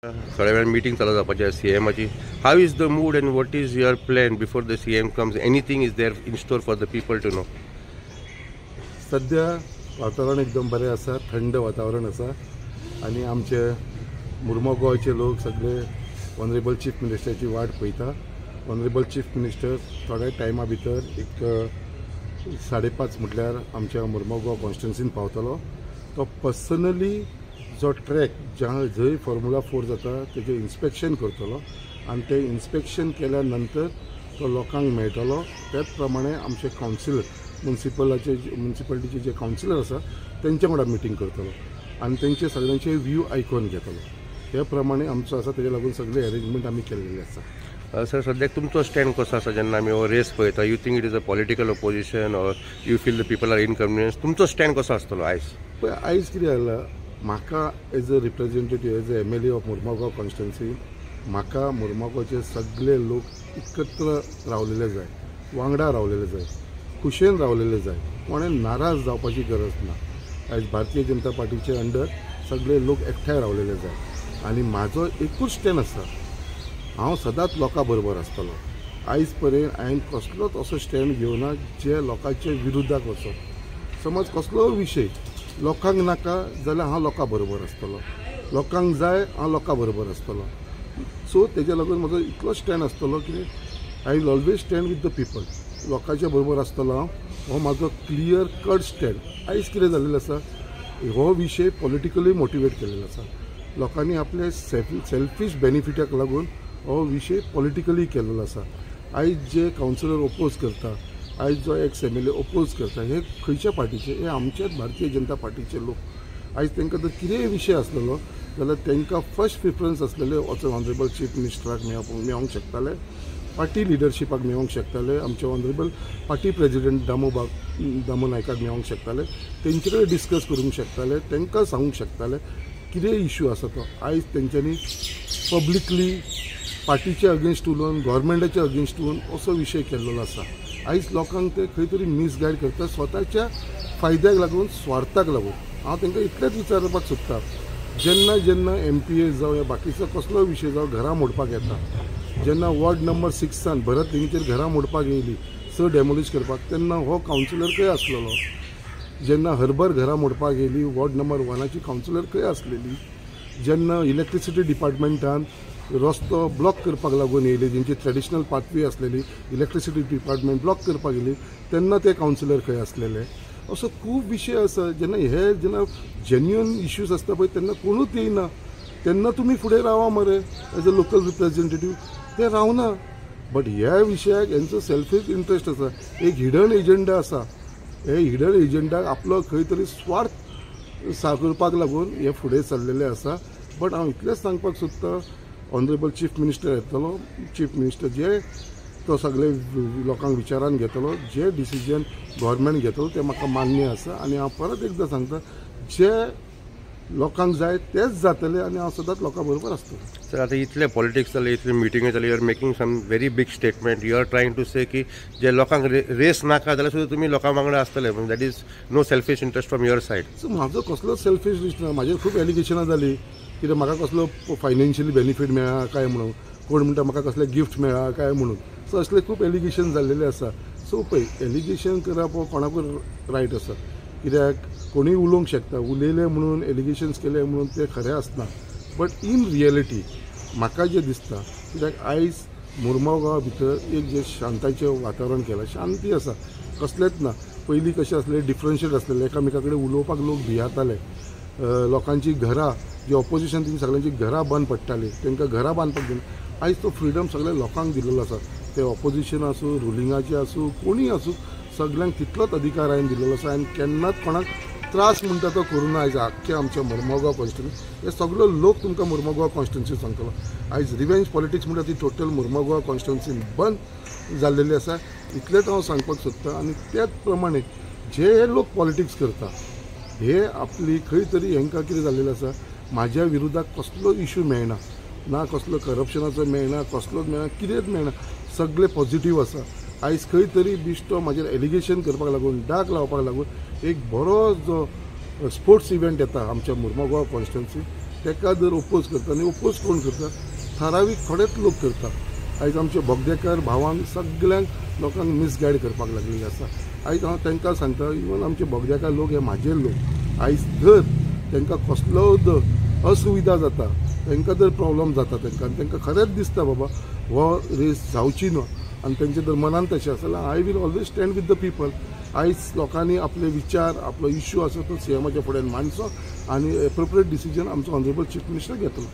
थोड्या वेळान मिटींग चालू जावपाची आसा सीएमाची. How is the mood and what is your plan before the CM comes? Anything is there in store for the people to know? सध्या वातावरण एकदम बरें आसा, थंड वातावरण आसा आनी आमचे मुर्मगांवचे लोक सगळे ऑनरेबल चीफ मिनिस्टराची वाट पळयता. ऑनरेबल चीफ मिनिस्टर थोड्या टायमा भितर एक 5:30 म्हटल्यार आमच्या मुर्मगांव कॉन्स्टिट्युन्सीन पावतलो. तो पर्सनली जो ट्रॅक ज्या जंय फॉर्मुला 4 जाता तेजें इन्स्पेक्शन करतलो आनी तें इन्स्पेक्शन केल्या नंतर तो लोकांक मेळटलो. त्याच प्रमाणे आमचे कावन्सिलर मुन्सिपलाचे मुन्सिपालिटीचे जे कावन्सिलर आसा तेंच्या वांगडा मिटींग करतलो आनी तेंचे सगळ्यांचे व्यू आयकून घेतलो. हे प्रमाणे आमचो आसा, तेजे लागून सगळे अरेंजमेंट आमी केल्लेले आसा. सर, सद्याक तुमचो स्टँड कसो आसा जेन्ना आमी हो रेस पळयता? You think it is a political opposition or you feel the people are inconvenience? तुमचो स्टँड कसो आसतलो आयज? पळय, आयज कितें जालां, म्हाका as a representative, as a MLA of Mormugao constituency, म्हाका मुर्मगांवचे सगळे लोक एकत्र रावलेले जाय, वांगडा रावलेले जाय, खुशयेन रावलेले जाय, कोणें नाराज जावपाची गरज ना. आयज भारतीय जनता पार्टीचे अंडर सगळे लोक एकठांय रावलेले जाय आनी म्हाजो एकूच स्टँड आसा, हांव सदांच लोकां बरोबर आसतलो. आयज पर्यंत हांवें कसलोच असो स्टँड घेवना जे लोकांचे विरुद्धाक वचप. समज कसलो विशय लोकांक नाका जाल्यार हांव लोकां बरोबर आसतलो, लोकांक जाय हांव लोकां बरोबर आसतलो. सो तेज्या लागून म्हजो इतलो स्टँड आसतलो की I will always stand with the people, लोकांच्या बरोबर आसतलो हांव. हो म्हाजो क्लियर कट स्टँड. आयज कितें जाल्लें आसा, हो विशय पॉलिटिकली मोटिवेट केलेलो आसा. लोकांनी आपले सेल्फीश बेनिफिटाक लागून हो विशय पॉलिटिकली केलेलो आसा. आयज जे कावन्सिलर ओपोज करता, आयज जो एक्स MLA oppose करता, हे खंयच्या पार्टीचे? हे आमच्याच भारतीय जनता पार्टीचे लोक. आयज तांकां जर कितेंय विशय आसलेलो जाल्यार तांकां फर्स्ट प्रिफरन्स आसलेले वचून ऑनरेबल चीफ मिनिस्टराक मेळोंक शकताले, पार्टी लिडरशिपाक मेळोंक शकताले, आमचे ऑनरेबल पार्टी प्रेजिडेंट दामू नायकाक मेळोंक शकताले, तेंचे कडेन डिस्कस करूंक शकताले, तांकां सांगूंक शकताले कितें इशू आसा तो. आयज तेंच्यांनी पब्लिकली पार्टीचे अगेन्स्ट उलोवन, गव्हर्मेंटाचे अगेन्स्ट उलोवन असो विशय केल्लो आसा. आयज लोकांक ते खंय तरी मिसगायड करता स्वताच्या फायद्याक लागून, स्वार्थाक लागून. हांव तांकां इतलेंच विचारपाक सोदता, जेन्ना जेन्ना MPA जावं या बाकीचो कसलो विशय जावं घरां मोडपाक येता, जेन्ना वॉर्ड नंबर 6 भरत लिंगचेर घरां मोडपाक येयली स डेमोलिश करपाक, तेन्ना हो कावन्सिलर खंय आसलेलो? जेन्ना हर्बर घरां मोडपाक येयली वॉर्ड नंबर 1 कावन्सिलर खंय आसलेली? जेन्ना इलेक्ट्रिसिटी डिपार्टमेंटान रस्तो ब्लॉक करपाक लागून येयली, जेंची ट्रेडिशनल पाथवे आसलेली इलेक्ट्रिसिटी डिपार्टमेंट ब्लॉक करपाक येयली, तेन्ना ते कावन्सिलर खंय आसलेले? असो खूब विशय आसा. जेन्ना हे जेन्ना जेन्युअन इश्यूज आसता पळय तेन्ना कोणूच येयना, तेन्ना तुमी फुडें रावा मरे एज अ लोकल रिप्रेझेंटेटीव, ते रावना. बट ह्या विशयाक हेंचो सेल्फीश इंट्रस्ट आसा, एक हिडन एजंडा आसा. हे हिडन एजंडाक आपलो खंय तरी स्वार्थ साकरपाक लागून हे फुडें सरलेले आसा. बट हांव इतलेंच सांगपाक सोदतां, ऑनरेबल चीफ मिनिस्टर येतलो, चीफ मिनिस्टर जे तो सगळे लोकांक विचारान घेतलो, जे डिसिजन गव्हर्मेंट घेतलो तें म्हाका मान्य आसा. आनी हांव परत एकदां सांगता, जे लोकांक जाय तेच जातले आनी हांव सदांच लोकां बरोबर आसतलो. सर, आतां इतले पॉलिटिक्स जाले, इतले मिटिंग्यो जाले, you are making some very big statement. You are trying to say की जे लोकांक रेस नाका जाल्यार सुद्दां तुमी लोकां वांगडा आसतले, that is no selfish interest from your side. So म्हाजो कसलोच सेल्फीश इंट्रस्ट ना. म्हाजेर खूब एलिगेशनां जालीं कित्याक म्हाका कसलो फायनान्शियली बेनिफीट मेळ्ळा काय म्हणून, कोण म्हणटा म्हाका कसलें गिफ्ट मेळ्ळा काय म्हणून. सो असले खूब एलिगेशन जाल्लेले आसा. सो पळय, एलिगेशन करप हो कोणाकूय रायट आसा, कित्याक कोणूय उलोवंक शकता, उलयले म्हणून एलिगेशन्स केले म्हणून ते खरें आसना. बट इन रियलिटी म्हाका जें दिसता, कित्याक आयज मुर्मगांवा भितर एक जें शांताचें वातावरण केलां, शांती आसा, कसलेंच ना. पयलीं कशें आसलें, डिफरन्शिएट आसलेलें, एकामेका कडेन उलोवपाक लोक भियेताले, लोकांची घरां जी ऑपोजिशन ती सगळ्यांची घरां बंद पडटाली, तांकां घरां बांदपाक दिना. आयज तो फ्रिडम सगळ्या लोकांक दिलेलो आसा, ते ऑपोजिशन आसूं, रुलिंगाचे आसूं, कोणूय आसूं, सगळ्यांक तितलोच अधिकार हांवें दिलेलो आसा. आनी केन्नाच कोणाक त्रास म्हणटा तो करूं ना. आयज आख्खे आमच्या मुर्मगांव कॉन्स्टिट्युन्सी हे सगळो लोक तुमकां मुर्मगांव कॉन्स्टिट्युन्सी सांगतलो. आयज रिवेंज पॉलिटिक्स म्हणटा ती टोटल मुर्मगांव कॉन्स्टिट्युन्सीन बंद जाल्लेली आसा, इतलेंच हांव सांगपाक सोदतां. आनी त्याच प्रमाणे जे हे लोक पॉलिटिक्स करता, हे आपली खंय तरी हेंकां कितें जाल्लेलें आसा, म्हाज्या विरुद्धाक कसलो इशू मेळना, ना कसलो करप्शनाचो मेळना, कसलोच मेळना, कितेंच मेळना, सगळें पॉझिटीव आसा. आयज खंय तरी बिश्टो म्हाजेर एलिगेशन करपाक लागून, डाक लावपाक लागून एक बरो जो स्पोर्ट्स इव्हेंट येता आमच्या मुर्मगांव कॉन्स्टिट्युन्सी, ताका जर ओपोज करता आनी ओपोज कोण करता, थारावीक थोडेच लोक करता. आयज आमचे बोगदेकार भावांक सगल्यांक लोकांक मिसगायड करपाक लागलेले आसा. आयज हांव तांकां सांगता, इवन आमचे बोगदेकार लोक हे म्हाजे लोक, आयज जर तांकां कसलो असुविधा जाता, तांकां जर प्रॉब्लम जाता तांकां आनी तांकां खरेंच दिसता बाबा हो रेस जावची ना आनी तेंचे जर मनान तशें आसा जाल्यार I will always stand with the people. आयज लोकांनी आपले विचार, आपलो इश्यू आसा तो सीएमाच्या फुड्यान मांडचो आनी एप्रोप्रिएट डिसिजन आमचो ऑनरेबल चीफ मिनिस्टर घेतलो.